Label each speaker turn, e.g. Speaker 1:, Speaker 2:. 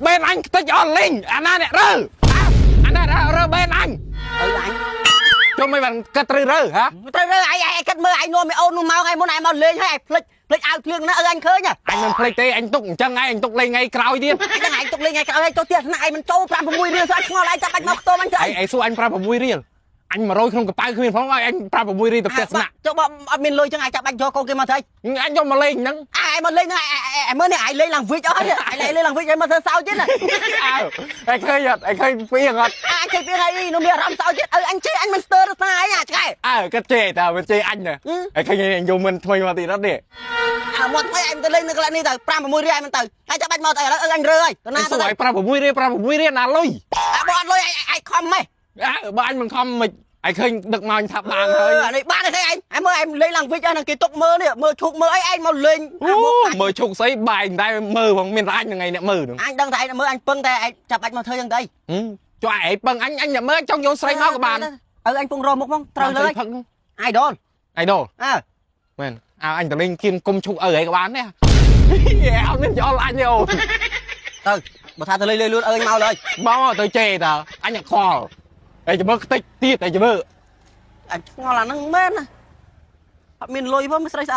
Speaker 1: បែនអញខ្ទេចអស់លេងអាណាអ្នករើអាណារើបែនអញ
Speaker 2: អើអញ
Speaker 1: ជុំមិនបានគិតត្រូវរើហ៎
Speaker 2: ត្រូវរើឯងឯងគិតមើលឯងនាំមីអូននោះមកថ្ងៃមុនឯងមកលេងហើយឯងភ្លេចភ្លេចអាវភ្លៀងណាអើអញឃើញ
Speaker 1: អញមិនភ្លេចទេអញទុកអញ្ចឹងឯងអញទុកលេងថ្ងៃក្រោយទៀត
Speaker 2: ហ្នឹងឯងទុកលេងថ្ងៃក្រោយហើយទៅទៀតណាឯងមិនចូល5 6រៀលស្អែកឆ្ងល់ឯងចាប់បាច់មកខ្ទមអញទៅ
Speaker 1: ឯងឯងសួរអញ5 6រៀលអញ100ក្នុងកប៉ៅគ្មានផងឲ្យអញ5 6រៀលទៅផ្ទះស្នាក់
Speaker 2: ចុះបើអត់មានលុយចឹងឯងចាប់បាច់យកកូនគេមកធ្វើ
Speaker 1: អញយកមកលេងហ្នឹង
Speaker 2: អើឯងមកលេងហ្នឹងឯងមើលនេះឯងលេងឡើងវិចអស់ហើយឯងលេងឡើងវិចឯងមកធ្វើសោចទៀតណា
Speaker 1: អើឯងឃើញអត់ឯងឃើញពីងអត់
Speaker 2: អញឃើញពីហើយនោះមានអារម្មណ៍សោចទៀតអើអញជេរអញមិនស្ទើរស្នាឯងអាឆ្កែ
Speaker 1: អើគាត់ជេរតើមិនជេរអញណាឯងឃើញអញយកមិនថ្មីមកទៀតអត់នេះ
Speaker 2: អើមកថ្មីឯងទៅលេងនៅកន្លែងនេះទៅ5 6រៀលឯងមិនទៅឯងចាប់បាច់មកទៅឥឡូវអើអញរើហើយទៅណា
Speaker 1: ទៅសួរឯង5 6រៀល5 6រៀលណាលុយ
Speaker 2: អើបើអត់លុយឯងឯងខំហ៎
Speaker 1: អើបើអញមិនខំមិនឯងឃើញដឹកមកអញថាបានហើយ
Speaker 2: អានេះបានទេឯងឯងមើលឯងលេងឡើងវិចហ្នឹងគេទុកមើលនេះមើលឈូកមើលអីឯងមកលេង
Speaker 1: មើលឈូកស្អីបែងតែមើលផងមានតែអញហ្នឹងឯងអ្នកមើលហ្នឹង
Speaker 2: អញដឹងតែឯងមើលអញពឹងតែឯងចាប់បាច់មកធ្វើយ៉ាងទៅ
Speaker 1: ចុះឯងពឹងអញអញអ្នកមើលចង់យកស្រីមកក៏បាន
Speaker 2: អើអញពងរកមុខហ្មងត្រូវលើអាយដល
Speaker 1: អាយដលអើមែនអើអញតលេងគៀនគុំឈូកអើឯងក៏បានដែរអត់មានច្អល់អញទេអូ
Speaker 2: ទៅបើថាទៅលេងលឿនអើញមកលើ
Speaker 1: មកទៅជេរតើអញខ្វល់ឯងចាំមើលខ្ទេចទៀតឯងចាំមើល
Speaker 2: អញឆ្ងល់អាហ្នឹងមែនណាអត់មានលុយផងស្រីស្អាត